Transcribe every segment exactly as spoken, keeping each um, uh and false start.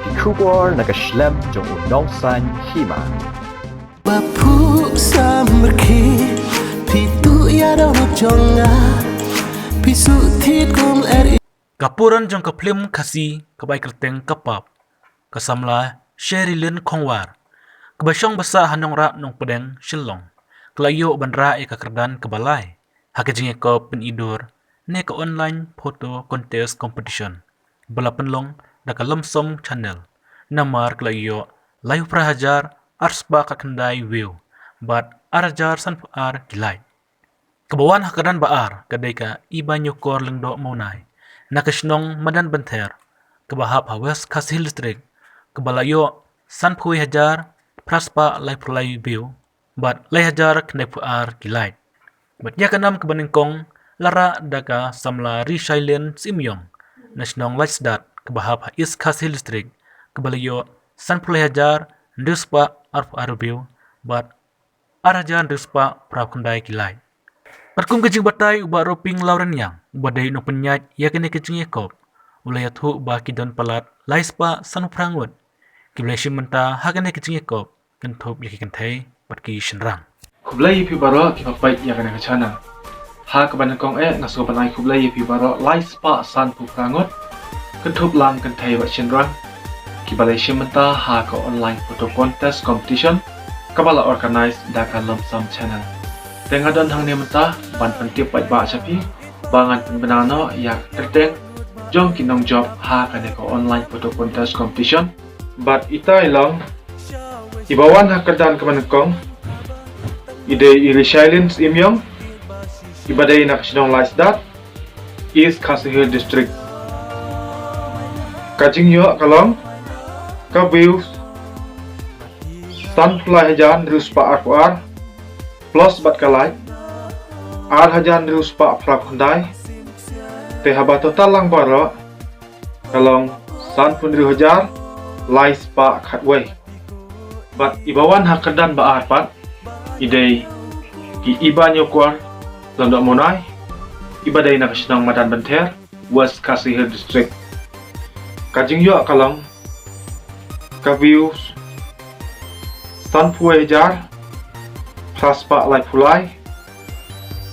Ki khubor na ka shlem jong u nongsan hima. Ba phuh samrkhie phi tuh ïa dong jong nga. Phi suh thied kum er. Ka puran jong ka phlim Khasi kaba ai kyrteng Ka Pap, ka samla Sherilyn Khongwar, kaba shong ba sah ha Nongrah Nongpdeng Shillong, ka la ïoh ban rah ïa ka kyrdan kaba lai ha ka jingïakop pyndonkam ne ka online photo contest competition ba la pynlong da ka Lumsum Channel. Namar ka la ïoh laiphew phra hajar arspah khatkhyndai view bad ar hajar sanphew ar ki like. Kaba wan ha kyrdan ba ar ka dei ka Ibanyokor Lyngdoh Mawnai na ka shnong Madan Bynther, kaba hap ha West Khasi Hills District, kaba la ïoh sanphew hajar phraspah laiphew lai view bad lai hajar khyndaiphew ar ki like. Bad ïa ka nam kaba nyngkong la rah da ka samla Rishailin Syiemiong na shnong Laitstad, kaba hap ha East Khasi Hills District, kaba la ïoh sanphew lai hajar hynriewspah arphew ar view bad ar hajar hynriewspah phraw khyndai ki like. Katkum ka jingbatai, u Bah Roping Lawrence Young, uba dei u nongpynïaid ïa kane ka jingïakop, u la ïathuh ba ki don palat laispah sanphew phra ngut kiba la shim bynta ha kane ka jingïakop, kynthup ïa ki kynthei bad ki shynrang. Khublei ïa phi baroh kiba peit ïa kane ka channel. Ha kaba nyngkong eh nga sngewbha ban ai khublei ïa phi baroh laispah sanphew phra ngut, kynthup lang kynthei bad shynrang, kiba la shim bynta ha ka online photo contest competition kaba la organise da ka Lumsum Channel. Te nga don hangne mynta ban pyntip paidbah sha phi ba ngan pynbna noh ïa ka kyrteng jong ki nongjop ha kane ka online photo contest competition. Bad itai long, iba wan ha kyrdan kaba nyngkong i dei i Rishailin Syiemiong, iba dei na ka shnong Laitstad, East Khasi Hills District. Ka jingïoh ka long, ka views sanphew lai hajar hynriewspah arphew ar, plus bad ka like ar hajar hynriewspah phraw khyndai. Te haba total lang baroh ka long sanphew hynriew hajar laispah khatwei. Bad iba wan ha kyrdan ba ar pat i dei i Ibanyokor Lyngdoh Mawnai, iba dei na ka shnong Madan Bynther, West Khasi Hills District. Ka jingïoh ka long, ka views sanphew hajar phraspah laiphew lai,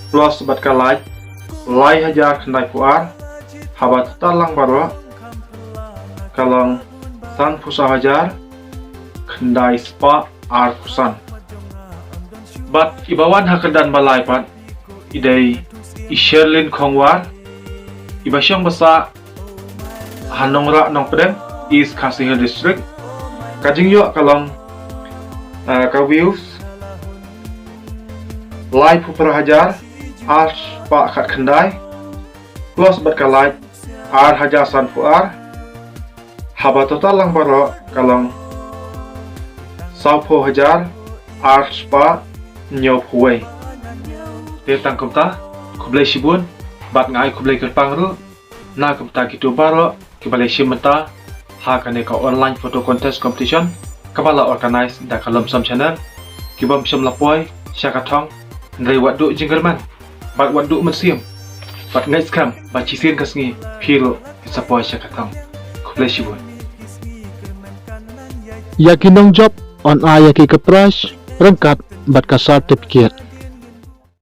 plus bad ka like lai hajar khyndaiphew ar. Haba total lang baroh ka long sanphew saw hajar khyndaiphew ar phew san. Bad iba wan ha kyrdan ba lai pat i dei i Sherlyn Khongwar, iba shong ba sah ha Nongrah Nongpdeng, East Khasi Hills District. Ka jingïoh ka long, ah, ka views laiphew phra hajar arspah khatkhyndai, plus bad ka like ar hajar sanphew ar. Haba total lang baroh ka long sawphew hajar arspah hynñiewphew wei. Te tang kumta, khublei shibun bad nga ai khublei kyrpang ruh na kumta kito baroh kiba la shim bynta ha kane ka online photo contest competition kaba la organise da ka Lumsum Channel, kibym shym la poi sha ka thong, hynrei wat duh jingkyrmen bad wat duh mynsiem bad ngeit skhem ba shisien ka sngi phi ruh phin sa poi sha ka thong. Khublei shibun. Ïa ki nongjop yn ai ïa ki ka prize ryngkat bad ka certificate.